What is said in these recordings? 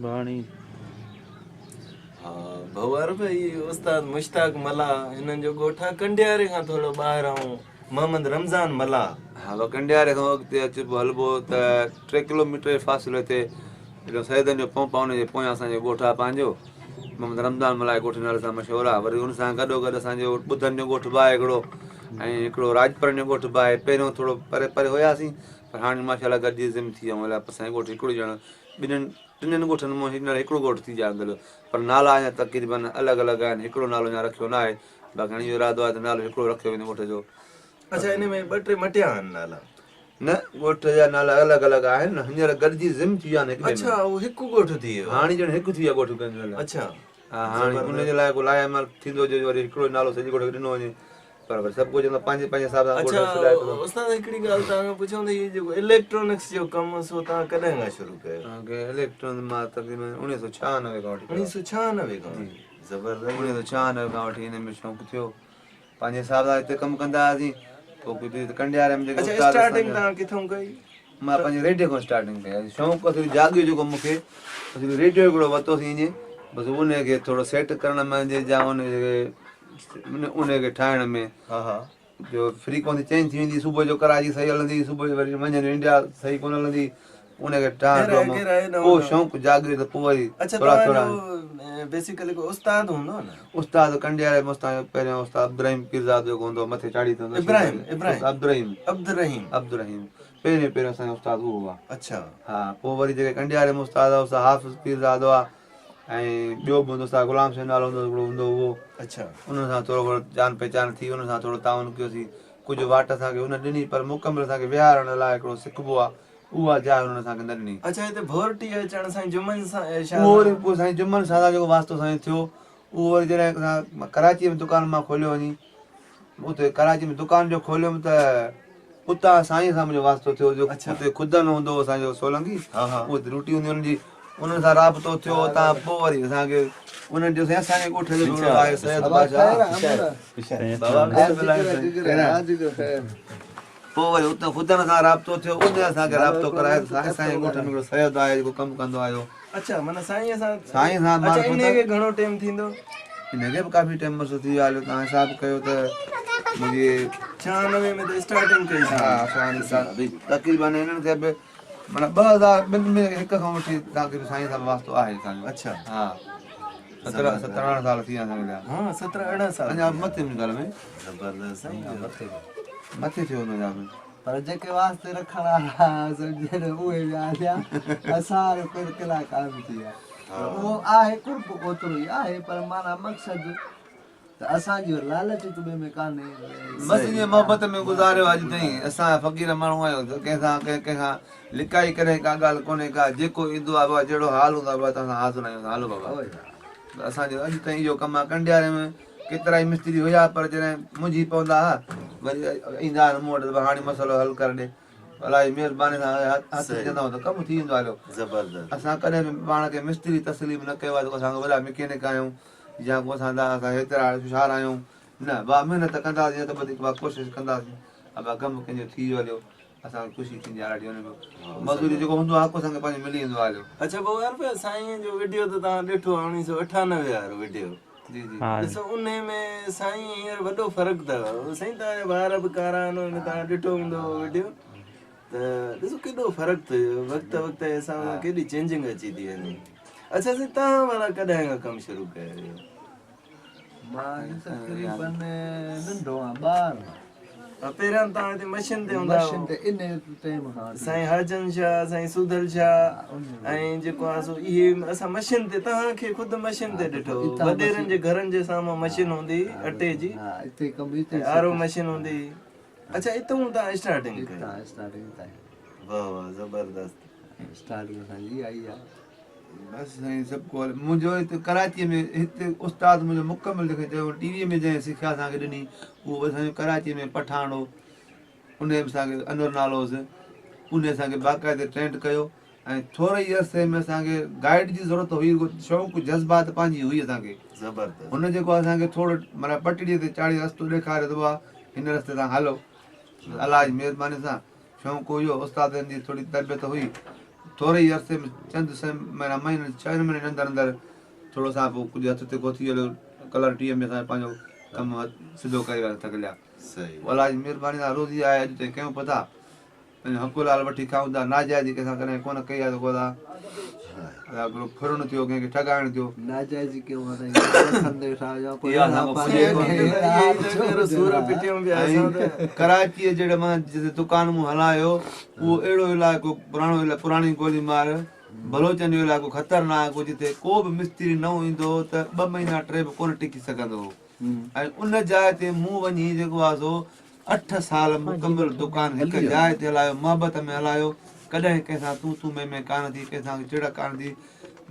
ڀاڻي. ها ڀؤ عارف هي استاد مشتاق ملاح هنن جو ڳوٺ آ ڪنڊياري کان ٿورو ٻاهران محمد رمضان ملاح. ها ڀا ڪنڊياري کان اڳتي اچبو هلبو ته ٽي ڪلوميٽر جي فاصلي تي جڏهن سيدن جو پمپ آ ان جي پويان اسان جو ڳوٺ آ پنهنجو محمد رمضان ملاح جي ڳوٺ نالي سان مشهور آ وري ان سان گڏو گڏ اسان جو ٻڌن جو ڳوٺ به آهي هڪڙو ۽ هڪڙو راڄپرن جو ڳوٺ به آهي پهريون ٿورو پري پري هياسين پر هاڻي ماشاءالله گڏجي ضم ٿي ويا آهيون اسان جو ڳوٺ هڪڙو ڄڻ ٻنهن ٽنهن ڳوٺن مان هينئر هڪڙو ڳوٺ ٿي ويو آهي پر نالا اڃا تقريبن الڳ الڳ آهن هڪڙو نالو اڃا رکيو نه آهي باقي هاڻي اهو ارادو آهي ته نالو هڪڙو رکيو ويندو ڳوٺ جو. اڇا ان ۾ ٻه ٽي مٽيا آهن نالا. نه ڳوٺ جا نالا الڳ الڳ آهن هينئر گڏجي ضم ٿي ويا آهن هڪ ٻئي ۾. اڇا اهو هڪ ڳوٺ ٿي ويو آهي. هاڻي ڄڻ هڪ ٿي ويو آهي ڳوٺ گڏيل. اڇا. ها هاڻي ان جي لاء ڪو لائحه عمل ٿيندو جو وري هڪڙو ئي نالو سڄي ڳوٺ کي ڏنو وڃي. پر وري سڀ ڪو چوندو پنهنجي پنهنجي حساب سان ڳوٺ سڏائي ٿو. اڇا استاد هڪڙي ڳالهه توهان کان پڇان ته هي جيڪو اليڪٽرانڪس جو ڪم سو توهان ڪڏهن کان شروع ڪيو؟ اليڪٽرانڪس مان تقريبن 1996 کان وٺي ڪيو. 1996 کان وٺي زبردست. 1996 کان وٺي ان ۾ شوق ٿيو پنهنجي حساب سان هتي ڪم ڪندا هئاسين پوء ڪجهه ڪنڊياري ۾ جيڪي اڇا استاد اسٽارٽنگ توهان ڪٿون ڪئي؟ مان پنهنجي ريڊيو کان اسٽارٽنگ ڪئي شوق اصل جاڳيو جيڪو مون کي اصل ريڊيو هڪڙو ورتوسين ائين بس ان کي ٿورو سيٽ ڪرڻ ۾ جا ان کي ان کي ٺاهڻ ۾ جو فريڪوئنسي چينج ٿي ويندي صبح جو ڪراچي صحيح هلندي صبح جو وري منجهند جو انڊيا صحيح ڪونه هلندي ان کي ٺاهڻ پوء شوق جاڳيو ته پوء وري ٿورا ٿورا بيسيڪلي ڪو استاد هوندو نه استاد ڪنڊياري ۾ استاد پهريون استاد عبدالرحيم پيرزادو جيڪو هوندو مٿي چاڙهي تي هوندو ابراهيم ابراهيم عبدالرحيم عبدالرحيم عبدالرحيم پهريون پهريون اسان جو استاد اهو آ اڇا ها پوء وري جيڪي ڪنڊياري ۾ استاد آ استاد حافظ پيرزادو آ ۽ ٻيو به هوندو استاد غلام حسين نالو هوندو هڪڙو هوندو اهو اڇا انهن سان ٿورو گهڻو جان پهچان ٿي انهن سان ٿورو تعاون ڪيوسين ڪجهه واٽ اسان کي انهن ڏني پر مڪمل اسان کي ويهارڻ لاء هڪڙو سکبو آ اها جاء انهن اسان کي نه ڏني. اڇا هتي ڀورٽي اچڻ سائين جمن شاهه اهو وري پوء سائين جمن شاهه سان جيڪو واسطو سائين ٿيو اهو وري جڏهن اسان ڪراچيء ۾ دڪان مان کوليو وڃي اتي ڪراچي ۾ دڪان جو کوليم ته اتان سائين سان منهنجو واسطو ٿيو جو اتي خدن هوندو هو اسان جو سولنگي اتي روٽي هوندي انهن جي انهن سان رابطو ٿيو اتان پوء وري اسان کي انهن چيو سائين اسان جي ڳوٺ جو هڪڙو آهي سيد بادشاهه بابا پوء وري اتي خدن سان رابطو ٿيو ان اسان کي رابطو ڪرايو ته سائين اسان جي ڳوٺ ۾ هڪڙو سيد آهي جيڪو ڪم ڪندو آهيو. اڇا معنيٰ سائين سان سائين سان اڇا انهي کي گهڻو ٽيم ٿيندو؟ انهي کي به ڪافي ٽيم عرصو ٿي ويو آهي توهان حساب ڪيو ته منهنجي 96 ۾ ته اسٽارٽنگ ڪئي ها 96 تقريبن انهن کي به معنيٰ 2002 ۾ هڪ کان وٺي توهان کي سائين سان واسطو آهي اسان جو اڇا ها 17 17 18 سال ٿي ويا اسان کي ها 17 18 سال اڃا مٿي منهنجي خيال ۾ زبردست سائين مٿي مٿي ٿيو هوندو اڃا به پر جيڪي واسطي رکڻ وارا سمجهي نه اهي ويا هليا اسان وارو پڻ ڪلاڪار ٿي ويا اهو آهي قرب اوترو ئي آهي پر معنيٰ مقصد ته اسان جي لالچ هڪ ٻئي ۾ ڪانهي. بس ائين محبت ۾ گذاريو اڄ تائين اسان فقير ماڻهو آهيون ته ڪنهن سان ڪنهن ڪنهن کان لڪائي ڪڏهن ڪا ڳالهه ڪونهي ڪا جيڪو ايندو آهي بابا جهڙو حال هوندو آهي بابا توهان سان حاضر آهيون هلو بابا اسان جو اڄ تائين اهو ڪم آهي ڪنڊياري ۾ ڪيترائي مستري هيا پر جڏهن منجهي پوندا ها وري ايندا هئا مون وٽ ته هاڻي مسئلو حل ڪر ڏي الله جي مهرباني سان هٿ وجهندا هئا ته ڪم ٿي ويندو هليو زبردست اسان ڪڏهن به پاڻ کي مستري تسليم نه ڪيو آهي ته اسان وڏا مڪينڪ آهيون يا ڪو اسان اسان هيترا هوشيار آهيون نه با محنت ڪنداسين هٿ ٻڌي با ڪوشش ڪنداسين ابا ڪم ڪنهن جو ٿي ويو هليو اسان کي خوشي ٿيندي آهي ڏاڍي ان ۾ مزوري جيڪو هوندو آهي حق اسان کي پنهنجو ملي ويندو آهي هليو. اڇا بابا عارف سائين جو وڊيو ته توهان ڏٺو آهي 1998 وارو وڊيو جي جي ڏسو انهي ۾ سائين هينئر وڏو فرق اٿو سائين توهان جا وار به ڪارا آهن ان ۾ توهان ڏٺو هوندو وڊيو ته ڏسو ڪيڏو فرق ٿيو وقت وقت جي حساب سان ڪيڏي چينجنگ اچي ٿي وڃي اڇا سائين توهان ڀلا ڪڏهن کان ڪم شروع ڪيو اهو؟ مان تقريبن ننڍو آهيان ٻار پهريان توهان هتي مشين تي هوندا مشين تي ان ٽيم کان سائين حاجن شاهه سائين سوڌل شاهه ۽ جيڪو آهي سو اهي اسان مشين تي توهان کي خود مشين تي ڏٺو وڏيرن جي گهرن جي سامهون مشين هوندي هئي اٽي جي ها اتي ڪم اتي آر او مشين هوندي هئي اڇا اتون توهان اسٽارٽنگ ڪئي اتان اسٽارٽنگ تائين واه واه زبردست اسٽارٽنگ اسان جي آئي آهي بس سائين سڀ ڪو منهنجو هت ڪراچيء ۾ هت استاد منهنجو مڪمل جنهن کي چيو ٽي ويء ۾ جنهن سکيا اسان کي ڏني اهو اسان جو ڪراچيء ۾ پٺاڻ هو ان اسان کي انور نالو هوس ان اسان کي باقاعدي ٽرينڊ ڪيو ۽ ٿوري ئي عرصي ۾ اسان کي گائيڊ جي ضرورت هئي رڳو شوق جذبات پنهنجي هئي اسان کي زبردست هن جيڪو اسان کي ٿورو معنيٰ پٽڙي تي چاڙهي رستو ڏيکاريو ته بابا هن رستي تان هلو الله جي مهرباني سان شوق هيو استادن جي ٿوري تربيت هئي. ٿوري ئي عرصي ۾ چند مهينا مهينن ڇهن مهينن جي اندر اندر ٿورو اسان پوء ڪجهه هٿ تکو ٿي ويو ڪلر ٽي ۾ اسان پنهنجو ڪم سڌو ڪري وياسين ٿڪليا. پوء الله جي مهرباني سان روزي آهي اڄ تائين ڪيون پيا ٿا. پنهنجو حق حلال وٺي کائون ٿا ناجائزي ڪنهن سان ڪڏهن ڪونه ڪئي آهي ته ڪو ادا هڪڙو ڦرڻ ٿيو ڪنهن کي ٺڳائڻ ٿيو. ناجائزي ڪيون ڪراچيء جهڙي مان جتي دڪان مون هلايو اهو اهڙو علائقو پراڻو پراڻي گولي مار بلوچن جو علائقو خطرناڪ هو جتي ڪو به مستري نئون ايندو هو ته ٻه مهينا ٽي به ڪونه ٽڪي سگهندو هو ۽ ان جاء تي مون وڃي جيڪو آهي سو اٺ سال مڪمل دڪان هڪ جاء تي هلايو محبت ۾ هلايو ڪڏهن ڪنهن سان تون تون مين مين ڪانه ٿي ڪنهن سان چڙ ڪانه ٿي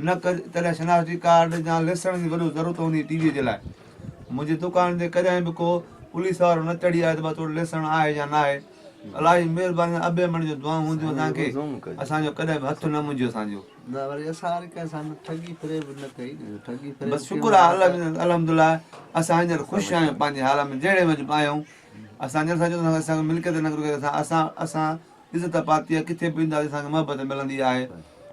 نه تڏهن شناختي ڪارڊ يا ليسڻ جي وڏو ضرورت هوندي هئي ٽي وي جي لاء منهنجي دڪان تي ڪڏهن به ڪو پوليس وارو نه چڙهي آيو ته بس تو وٽ ليسڻ آهي يا ناهي الله جي مهرباني سان ابي امڙ جون دعائون هونديون اسان کي اسان جو ڪڏهن به هٿ نه منجهيو اسان جو. نه وري اسان وري ڪنهن سان ٺڳي فريب نه ڪئي نه ٺڳي فريب بس شڪر آهي الله الحمدلله اسان هينئر خوش آهيون پنهنجي حال ۾ جهڙي وجه به آهيون اسان جن سان چونداسين اسان کي ملڪيت نه گهرجي اسان اسان اسان عزت پاتي آهي ڪٿي به وينداسين اسان کي محبت ملندي آهي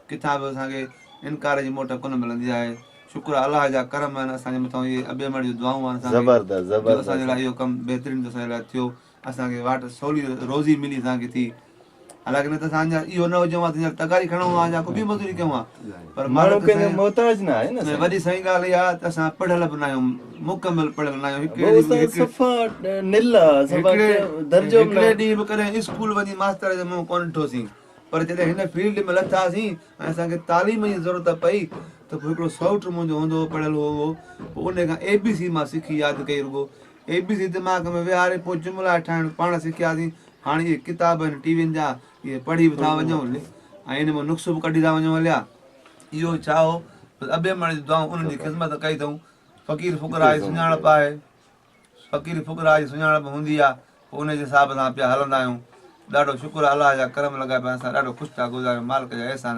ڪٿان به اسان کي انڪار جي موٽ ڪونه ملندي آهي شڪر آهي الله جا ڪرم آهن اسان جي مٿان اهي ابي امڙ جون دعائون آهن اسان کي زبردست جو اسان جي زبردست لاء اهو ڪم بهترين اسان جي لاء ٿيو اسان کي واٽ سولي روزي ملي اسان کي ٿي حالانڪه نه ته اسان اڃا اهو نه هجون ها ته هينئر تغاري کڻون ها يا ڪو ٻي مزوري ڪيون ها پر ماڻهو مالڪ ڪنهن جو سائين محتاج نه آهي نه سائين. وڏي سائين ڳالهه اها آهي ته اسان پڙهيل به نه آهيون مڪمل پڙهيل نه آهيون هڪڙي بابا ڏينهن به اسان هڪڙي صفا نل آ صفا هڪڙي درجو به هڪڙي نه ڏينهن به ڪڏهن اسڪول وڃي ماستر جو منهن ڪونه ڏٺوسين پر جڏهن هن فيلڊ ۾ لٿاسين ۽ اسان کي تعليم جي ضرورت پئي ته پوء هڪڙو سئوٽ منهنجو هوندو هو پڙهيل هو اهو پوء ان کان اي بي سي مان سکي ياد ڪئي رڳو اي بي سي دماغ ۾ ويهاري پوء جملا ٺاهڻ پاڻ سکياسين. هاڻي اهي ڪتاب آهن ٽي وين جا، اهي پڙهي به ٿا وڃون ۽ ان مان نقص به ڪڍي ٿا وڃون هليا. اهو ڇا هو؟ بس ابي امڙ جون دعائون انهن جي خدمت ڪئي اٿئون. فقير فقراء جي سڃاڻپ آهي. فقير فقراء جي سڃاڻپ هوندي آهي. پوء ان جي حساب سان پيا هلندا آهيون. ڏاڍو شڪر آهي الله جا ڪرم لڳا پيا آهن اسان ڏاڍو خوش ٿا گذاريون مالڪ جا احسان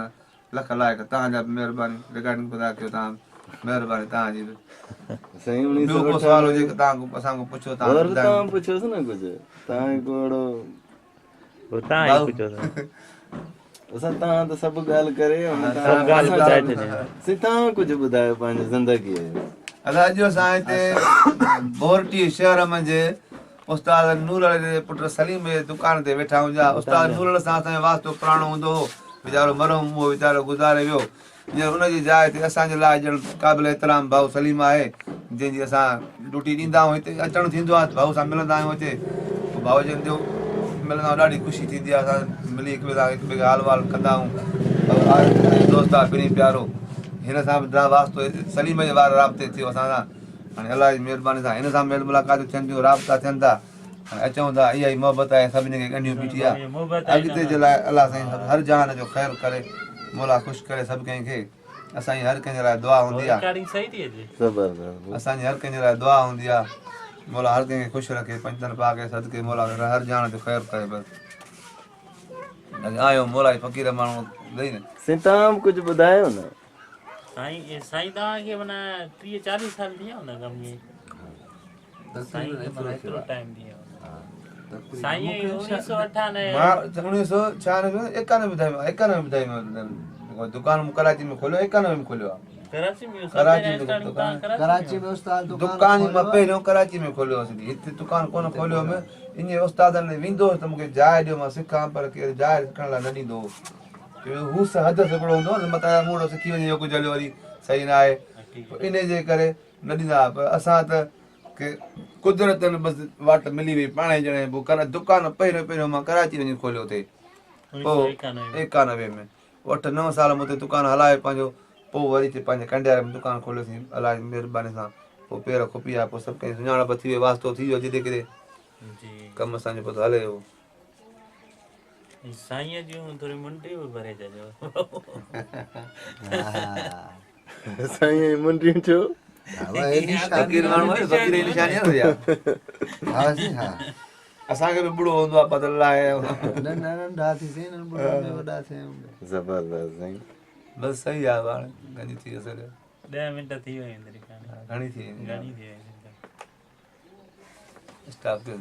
لک لائق توهان جا به مهرباني رڪارڊنگ پيدا ڪيو توهان مهرباني توهان جي به سائين انهي ٻيو ڪو سوال هجي ته توهان اسان کان پڇو توهان ور توهان پڇوس نه ڪجهه توهان ڪو اهڙو توهان ئي پڇوس اسان توهان ته سڀ ڳالهه ڪري سڀ ڳالهه ٻڌائي ڇڏي سائين توهان ڪجهه ٻڌايو پنهنجي زندگي جو ادا اڄ اسان هتي بورٽي شهر منجهه استاد نور علي جي پٽ سليم جي دڪان تي ويٺا هوندا. استاد نور علي سان اسان جو واسطو پراڻو هوندو هو. ويچارو مرحوم اهو ويچارو گذاري ويو. هينئر ان جي جاء تي اسان جي لاء ڄڻ قابل احترام ڀائو سليم آهي، جنهن جي اسان ڊيوٽي ڏيندا آهيون. هتي اچڻ ٿيندو آهي ته ڀائو سان ملندا آهيون اچي پوء ڀائو جن جو ملندا آهيون ڏاڍي خوشي ٿيندي آهي اسان ملي هڪ ٻئي سان هڪ ٻئي کي حال احوال ڪندا آهيون. ڀائو عارف دوست آهي پرين پيارو هن سان به واسطو سليم جي واري رابطي ٿيو اسان سان. هاڻي الله جي مهرباني سان هن سان ميل ملاقاتون ٿين ٿيون، رابطا ٿين ٿا، هاڻي اچون ٿا، اها ئي محبت آهي سڀني کي ڳنڍيون بيٺي آهي، اڳتي جي لاء الله سائين هر جهان جو خير ڪري، مولا خوش ڪري سڀ ڪنهن کي، اسان جي هر ڪنهن جي لاء دعا هوندي آهي، اسان جي هر ڪنهن جي لاء دعا هوندي آهي، مولا هر ڪنهن کي خوش رکي، پنجتن پاڪ جي صدقي مولا هر جهان جو خير ڪري بس. آيو مولا جي فقير ماڻهو ڏئي نه. سائين توهان به ڪجهه ٻڌايو نه. سائين سائين توهان کي معنيٰ 30 40 سال ٿي ويا هوندا ڪم کي سائين کي معنيٰ ايترو ٽائيم ٿي ويو سائين 1998 مان 1996 91 ٻڌايو 91 ٻڌايو دڪان مون ڪراچي ۾ کوليو 91 ۾ کوليو آ ڪراچي ۾ ڪراچي ۾ دڪان ڪراچي ۾ استاد دڪان مان پهريون ڪراچي ۾ کوليو هوس هتي دڪان ڪونه کوليو هوم انهي استادن ڏي ويندو هوس ته مون کي جاء ڏيو مان سکان پر ڪير جاء سکڻ لاء نه ڏيندو هو هو حدث هڪڙو هوندو هو نه متان مون وٽ سکي وڃي اهو ڪجهه هليو وري صحيح نه آهي پوء انهي جي ڪري نه ڏيندا هئا پر اسان ته ڪي قدرتن بس واٽ ملي وئي پاڻهي ڄڻي پوء ڪر دڪان پهريون پهريون مان ڪراچي وڃي کوليو اتي پوء 91 ۾ اٺ نو سال مون اتي دڪان هلايو پنهنجو پوء وري اچي پنهنجي ڪنڊياري ۾ دڪان کوليوسين الله جي مهرباني سان پوء پير کپي ويا پوء سڀ ڪنهن جي سڃاڻپ ٿي وئي واسطو ٿي ويو جتي ڪٿي ڪم اسان جو پوء هلي ويو. سائينء جون ٿوري منڊيون به ڀري ڇڏيو. سائينء جون منڊيون ڇو؟ فقير ماڻهو آهي فقير جي نشاني آهي اها. ها سائين ها. اسان کي به ٻڙو هوندو آهي پتل لاهي. نه نه ننڍا ٿي سائين انهن ٻڙن ۾ وڏا ٿيا آهيون. زبردست سائين. بس صحيح آهي هاڻي گهڻي ٿي اصل. 10 منٽ ٿي ويا آهن. گهڻي ٿي گهڻي ٿي وئي. اسٽاپ ڪيو.